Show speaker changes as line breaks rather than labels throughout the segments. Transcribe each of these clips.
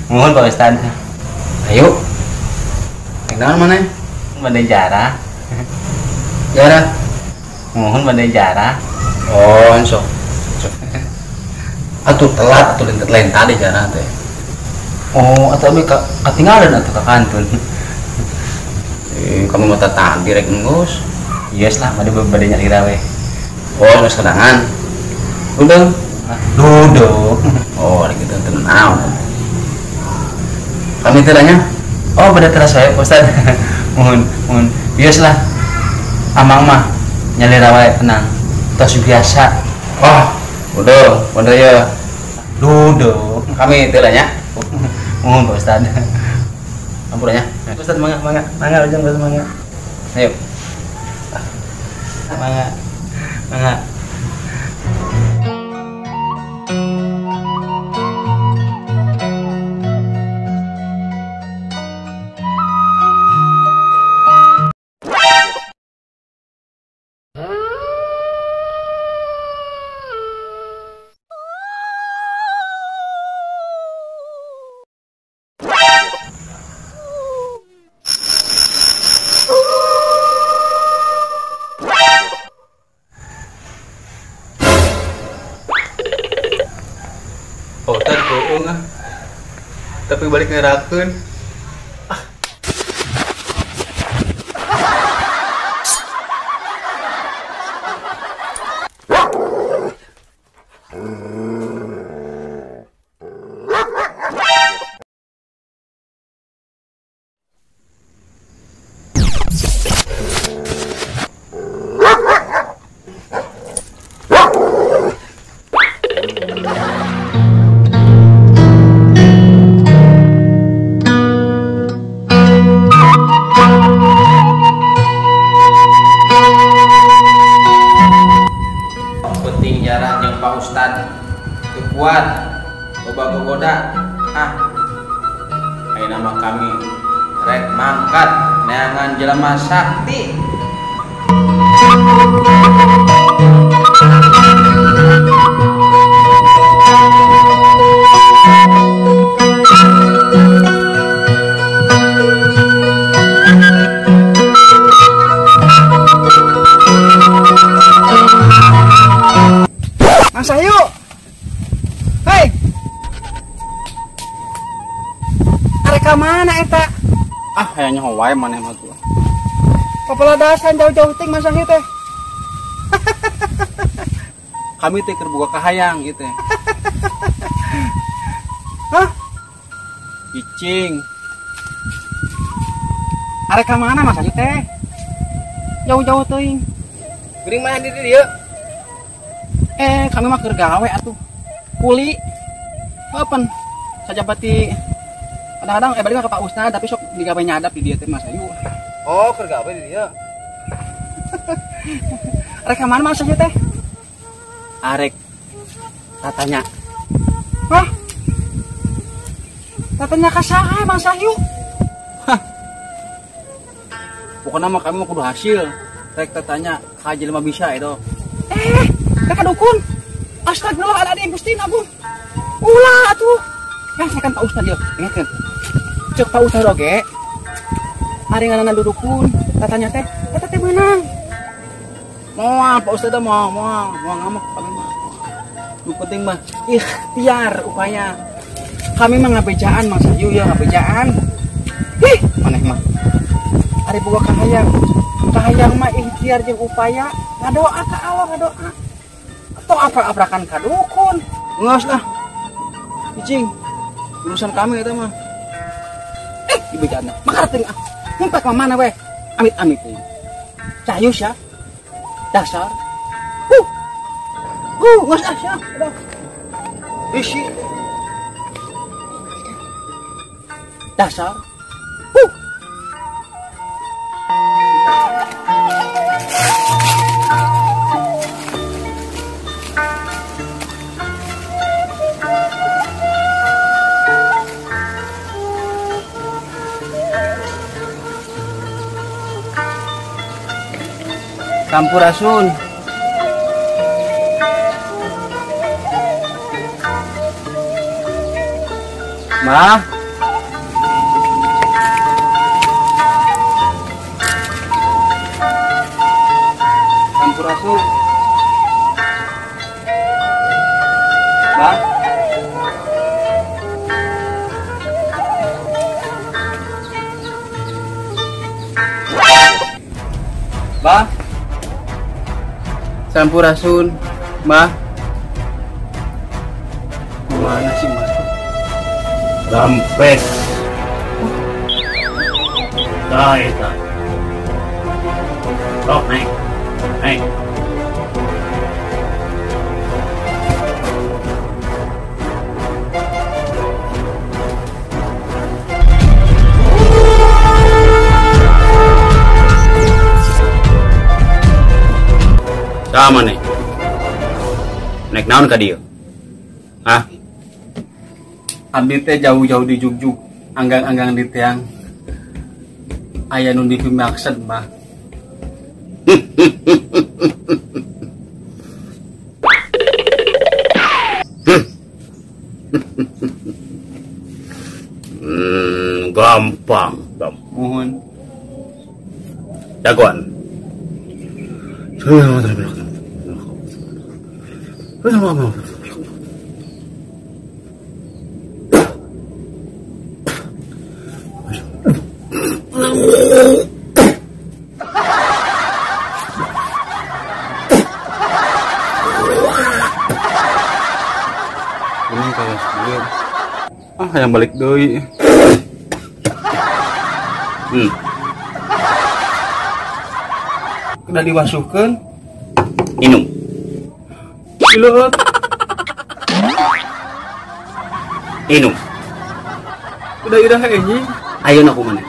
Mohon Pak Ustad.
Ayo. Kenal mana?
Bade jarah.
Jarah.
Mohon bade jarah.
Oh, sok. Sok. Atuh telat atuh lain tadi jarah teh.
Oh, atuh abi katinggalan atuh ka kantun.
Kamu mah tadi rek nunggus.
Yes lah, bade bade nyalira we.
Oh, geus kedangan. Udah.
Duduk.
Oh, lagi teu naon. Kami teh nya.
Oh, bade teras wae, Pak Ustad. Mohon, mohon. Bias lah. Amang mah nyalira wae tenang. Tos biasa.
Oh, udah, bener ya.
Duduk.
Kami teh nya.
Mohon Pak Ustad.
Ampun nya.
Ustad mangga, mangga. Mangga ujung Ustad mangga.
Ayo.
Mangga. Mangga.
Tapi balik ngerakeun. Ah.
Jarah jeung Pak Ustad teu kuat loba gogoda. Ah, ayeuna mah kami rek mangkat neangan jelema sakti.
Mas Ayu, hei, arek ka mana eta?
Ah, hayangnya wae maneh mah tuh.
Papaladasan jauh-jauh ting Mas Ayu teh.
Kami teh keur boga kahayang ieu teh.
Hah?
Cicing.
Arek ka mana Mas Ayu teh? Jauh-jauh teuing.
Geuning mana di dieu?
Kami mah keur gawe atuh. Kuli. Kapan? Sajabati kadang-kadang balik mah ke Pak Ustad tapi sok digawe nyadap di dieu teh Mas Ayu.
Oh, keur gawe di dieu.
Arek ka mana Mas Ayu teh?
Arek tatanya.
Hah? Tatanya ka saha Mas Ayu?
Hah. Pokokna mah kami mah kudu hasil. Rek tatanya ka jelema bisa eta.
Rek dukun. Astagfirullahaladzim, Gusti Agung. Ulah atuh. Kan saya kan Pak Ustad ieu, ingatkeun. Ceuk Pak Ustad oge. Ari ngaranna dukun, tatanya teh, eta teh meunang.
Moal Pak Ustad moal, moal, moal ngamuk kami mah. Nu penting mah ikhtiar upaya.
Kami mah ngabejaan Mas Ayu ya, ngabejaan. Hih, maneh mah. Ari boga kahayang. Kahayang mah ikhtiar jeung upaya, ngadoa ka Allah, ngadoa. Atau apa-aprakan ka dukun.
Ngeus lah. Cicing. Urusan kami eta mah.
Dibejana. Makar teuing ah. Ngumpet ka mana we? Amit-amit teuing. Cayus ya. Dasar. Ngeus ah sia. Udah.
Isi.
Dasar.
Sampurasun.
Mah. Sampurasun. Bah. Bah. Sampurasun, Bah. Mana sih, Mas?
Rampes. Tah eta. Sok naik. Naik. Sama nih. Naik naon ka dieu? Hah?
Abdi teh jauh-jauh di jugjug, anggang-anggang di tiang. Aya nu dipimaksud mah.
Gampang,
Muhun.
Jagoan.
Ini kayak sebelum. Ah, yang balik deui. Udah diwasuhkeun.
Minum.
Ileut.
Minum.
Udah iraha anjing.
Ayeuna kumaha?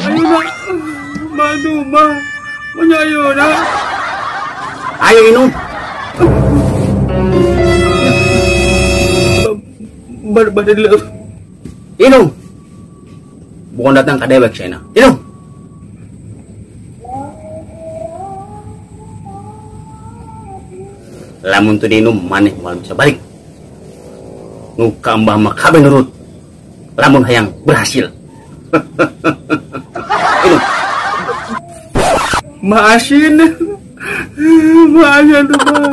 Ayeuna madu mah. Manya ayeuna.
Ayo minum.
Bade dileup.
Minum. Bukan datang ka dewek cenah. Minum. Lamun teu diinum maneh moal bisa balik. Nu ka mbah mah kabeh nurut. Lamun hayang berhasil. Minum.
Maasin. Maasin tuh mah.